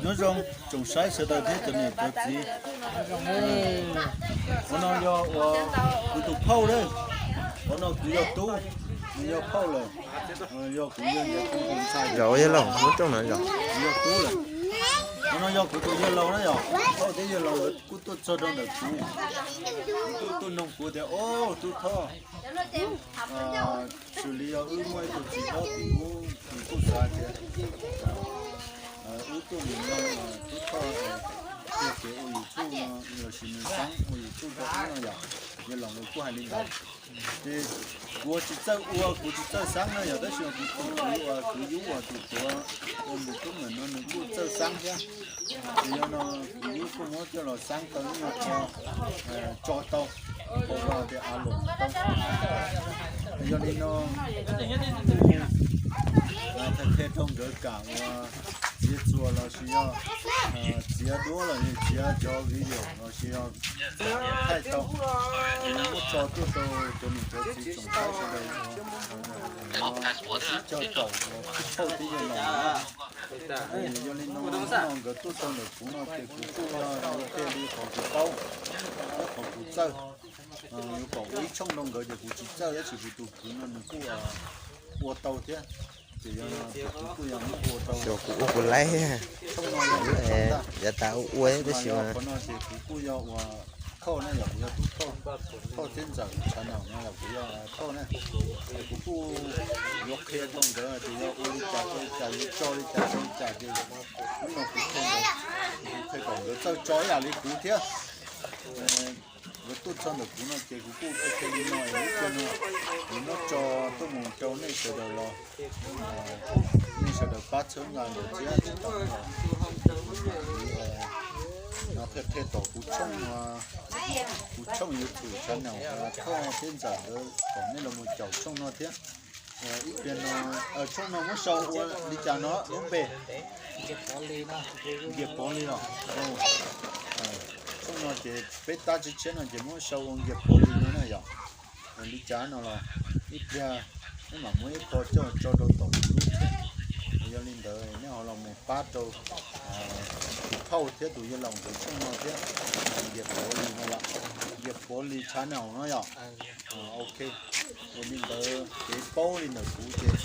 Nyob zoo tsoom saib sawv daws thiab cov niam cov txiv. Qhov no yog uas kuv tus phauj lawm, qhov no kuv yog tub, nws yog phauj lawm, yog kuv yog ntxhais. Yog yawg laus, muab rooj no yog, kuv yog tub lawm. Qhov no yog kuv tus yawg laus na yog, phauj thiab yawg laus lawv kuj tuaj txog rau ntawm kuv, kuj tuaj noog kuv tias, Au, Tub Thoj, xws li yog wb muaj ib tug txiv hlob tim ub, nws kuj xav tias wb tuaj mus noog Tub Thoj qhia kev ua YouTube no lossis nws xav ua YouTube rau wb no yom. Yawg laus lawv kuj hais li ntawd. Ces kuv tsis txawj ua, kuv tsis txawj xab na yog, tab sis kuv tus kwv uas kuv yub uas tus tuav ua nws tub ntawm no nws kuj txawj xab thiab. Ces yog no kuv yub kuj muab coj los xab tau ib nyuag qho tso tau, ua tias a los tau. Yog li no kuv qhia rau nkawd kam uas txiav txuas lossis yog txiav duab los yog txiav cov video lossis yog thaij tau, muab tso tuaj rau cov niam cov txiv tsoom saib sawv daws sib caug caum, kuj txhawj tib yam los. Yog li no, no nkawd tuaj tau ntawm kuv no ces kuv kuj yuav qhia li qhov kuv paub, qhov kuv txawj. Yuav kom ua ib tshooj rau nkawd ces kuv tsis txawj, tab sis kuv tus kwv no nws kuj ua tau thiab. Ces yog no kuv kuj yog ua tau, kuv ua kuv laib. Yav tas ua ua tab sis qhov no ces kuv kuj yog uas thoj na yog, kuv yog tub thoj, thoj thiab ntxawm tshav naum no yog kuv yog thoj na. Kuv kuj yuav qhia rau nkawd tias yog ua li cas rau li cas, yuav tso li cas rau li cas ces hnub no kuv qhia nkawd, kuv qhia kom nkawd txawj tso ib yam li kuv thiab. Nkawd tuaj txog ntawm kuv no ces kuv kuj qhia li no es ib pliag no kuv muab tso tuaj mus rau nej sawv daws los, nej sawv daws pab txhawb nqa nkawd thiab tsis tau no qhia qhia tom kuv tshooj, kuv tshooj YouTube tshav naum thoj thiab ntxawm nkawd kom nej los mus caum tshooj no thiab. Ib pliag no tshooj no muab sau ua li cas no lub npe? Nkias Pov Li los? Tshooj no ces peb tab tsi tshiab no ces muab sau ua Nkias Pov Li no na yom. Li cas no los ib pliag nej mam muab ib qho coj tso rau tom kuv lub thiab. Yog li ntawd nej ho los mus pab rau tus phauj thiab tus yawg laus nkawd tshooj no thiab. Nkias Pov Li no yom, Nkias Pov Li tshav naum no yom. Ok, ua li ntawd kev paub li ntawm kuv ces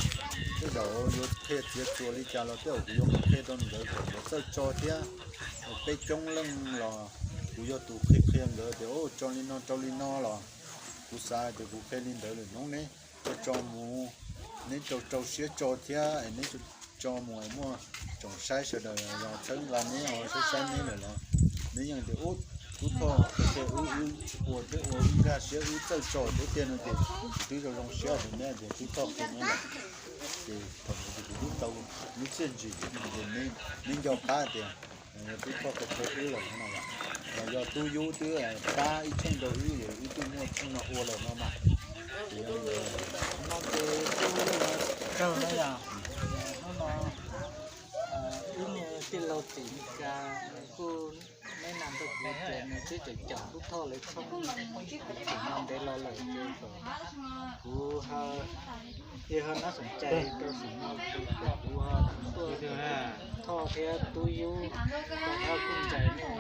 tej zaum yuav qhia txiav txuas li cas los tej zaum kuv yuav qhia rau nkawd kom nkawd txawj tso thiab. Peb coob leej los kuv yog tus qhia qhia nkawd tias, Au, tso li no rau li no los. Kuv xav hais tias kuv qhia li ntawd lwm hnub neb tso mus, neb rau rau siab tso thiab es neb tso mus es muaj tsoom saib sawv daws los txhawb nqa neb, saib saib neb lawm los neb yeej tias, Ub, Tub Thoj qhia wb, wb ua thiab ua wb nkag siab, wb txawj tso thiab tiag no ces twb zoo zoo siab rau neb tias Tub Thoj qhia neb lawm. Ces thaum ntawd ces kuv twb tau lub txiaj ntsim, neb nco qab tias yog Tub Thoj qhia wb lawm no yom, los yog Tub Yub twb pab ib tshooj rau wb es wb twb muaj tshooj no ua lawm no mas. Ces yog li ntawd, hnub no ces kuj kawg na yom, hnub no wb niag tij laug tim Meskas kuj neb nas rau kuv tias nws twb tseem caum Tub Thoj lawv tshooj, tseem no ntev los lawm ces kom kuv yog ho nab xoom cai rau sim no kuv kom kuv ho tuaj Thoj thiab Tub Yub, kom Thoj kuj ntsais nej,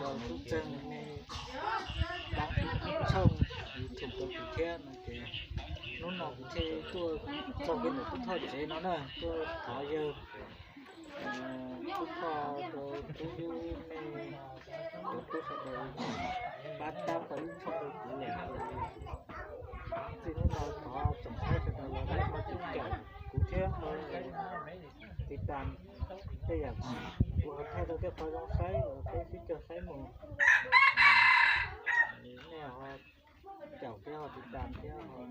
rau Tub Txeeg nej pab tshooj YouTube rau kuv thiab no ces hnub no kuv thiaj tuaj txog kiag ntawm Tub Thoj tsev no na, tuaj thov yawg Tub Thoj rau Tub Yub nej cov tub sawv daws pab tab tau ib tshooj rau kuv lawm. Txij hnub no thov tsoom saib sawv daws los nej ho tiv tam kuv thiab, tiv tam tej yam kuv ho thaij rau tej qhov zoo saib los peb sib caug saib mus. Nej ho caum thiab ho tiv tam thiab ho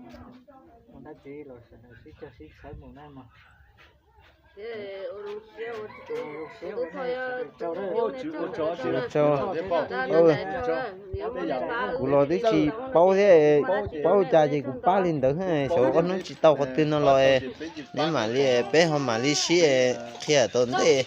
muaj dab tsi los sawv daws sib caug sib saib mus na mog. Kuv los twb tsis paub thiab, paub cas ces kuv pab li ntawd, xyov ob hnub tsis tau qhov twg no los neb mam li, peb ho mam li sib qhia tau ntej.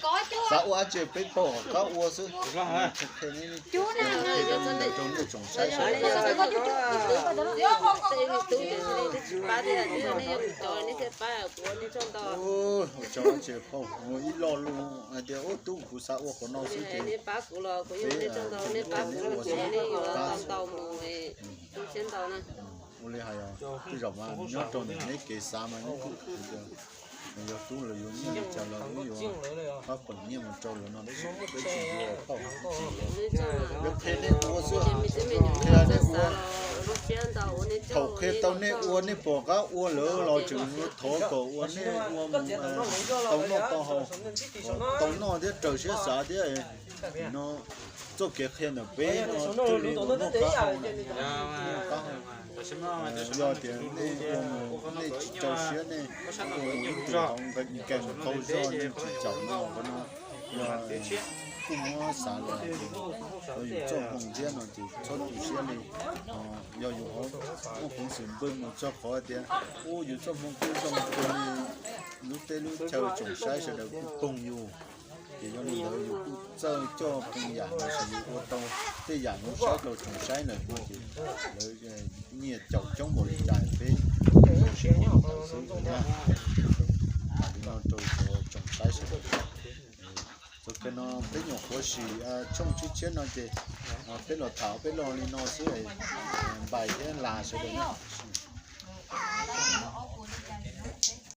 Ib lo lus hais tias ub tub kuv xav ua qhov no xwb ces peb ua xwb, pab xwb. Ua li hais os, tej zaum mas nyob rau ntawm neb kev xav mas neb kuj yog tub lawm yuav nyiaj li cas los wb yuav pab peem nyiaj mus rau lawv no, tab sis peb tsis yuav phauj, peb qhia nej ua xwb, qhia nej ua. Thaum qhia tau nej ua nej pom qab ua lawm los tseem yuav thov kom ua nej ua mus tau noj tau haus, tau noj thiab raws siab xav thiab no. Txoj kev qhia ntawm peb no thiaj li ua noj qab haus na. Yog tias nej ua mus nej tsis rau siab, nej ua mus ib tug hauv nkees qaug zog nej tsis caum no, qhov no yog kuj muab xav los yus txoj hmoo thiab no ces txhob tu siab li. Yog yus muaj peev xwm npaj mus txog qhov tias ub yus txoj hmoo kuj zoo kawg li, lub teb lub chaw tsoom saib sawv daws kuj phooj yus, ces yog li ntawd yus kuj txawj coj phooj yam no ces yus ua tau tej yam no saib rau tsoom saib lawm no ces lawv nyiaj caum coob npaum li cas peb sib phooj ntawd xwb na. Li no rau tsoom saib sawv daws. Txog kawg no peb nyuam qhuav sim tshooj tshiab tshiab no ces peb los tham peb lo li no xwb, npais thiab las sawv daws na.